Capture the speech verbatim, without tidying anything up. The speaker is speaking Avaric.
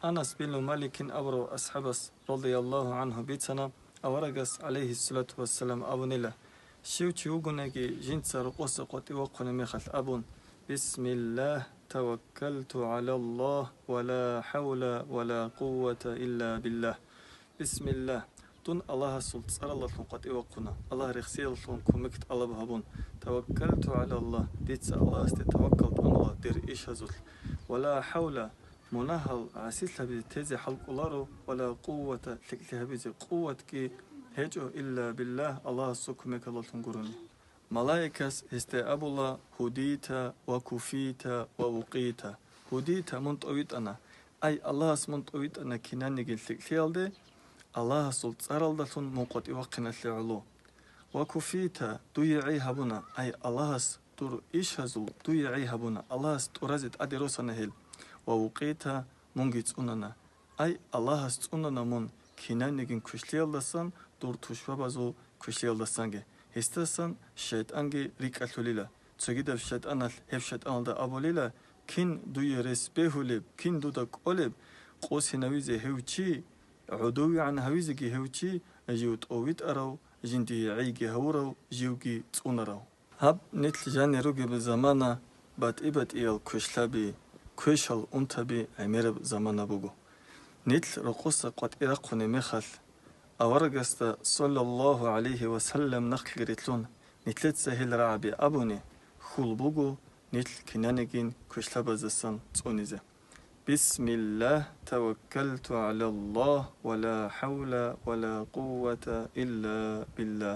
Анас бин Маликин абурав асхӀабас, радияллагьу гӀангьу, бицана, аварагас, гӀалайгьиссалату вассалам, абунила: «Щив чи вугониги жинца рокъоса къватӀив вахъунеб мехалъ абун: Бисмиллагь, таваккалту гӀалаллагь, ва ла хӀавла ва ла къуввата илла биллагь. Бисмиллагь, дун Аллагьасул цӀаралдалъун къватӀив вахъуна, Аллагь рехсеялъун кумек тӀалаб гьабун, таваккалту гӀалаллагь, дица Аллагьасде таваккал тӀамула дир ишазулъ, ва ла хӀавла, мунагьал гӀасилъаби тезе хӀал кӀоларо, ва ла къуввата, лъикӀлъи гьабизе къувватги гьечӀо, илла биллагь, Аллагьасул кумекалдалъун гурони». Малаикас гьесда абула: «Гьудита ва куфита ва вукъита». «Гьудита», мун тӀовитӀана. Ай, Аллагьас мун тӀовитӀана кинаниги лъикӀлъиялде, Аллагьасул цӀаралдалъун мун къватӀив вахъиналъе гӀоло. «Ва куфита», дуе гӀей гьабуна. Ай, Аллагьас дур ишазул дуе гӀей гьабуна, Аллагьас тӀуразе тӀаде росана гьел. «Ва вукъита», мунги цӀунана. Ай, Аллагьас цӀунана мун кинанигин квешлъиялдасан, дур тушбабазул квешлъиялдасанги. Гьесдасан шайтӀанги рикӀкӀалъулила. Цогидаб шайтӀаналъ гьеб шайтӀаналда абулила: «Кин дуе рес бегьулеб, кин дуда кӀолеб, къосинавизе гьев чи, гӀодовегӀан гьавизеги гьев чи, жив тӀовитӀарав, жиндие гӀейги гьавурав, живги цӀунарав». Гьаб нилъ жанир ругеб замана батӀи-батӀиял квешлъаби, квешал унтаби гӀемераб замана буго. Нилъ рокъоса къватӀи рахъунеб мехалъ, аварагасда, саллаллагьу гӀалайгьи ва саллам, нахъги рилълъун, нилъеца гьел рагӀаби абуни, хьул буго нилъ кинанигин квешлъабаздасан цӀунизе. Бисмиллагь, таваккалту гӀалаллагь, ва ла хӀавла ва ла къуввата илла биллагь.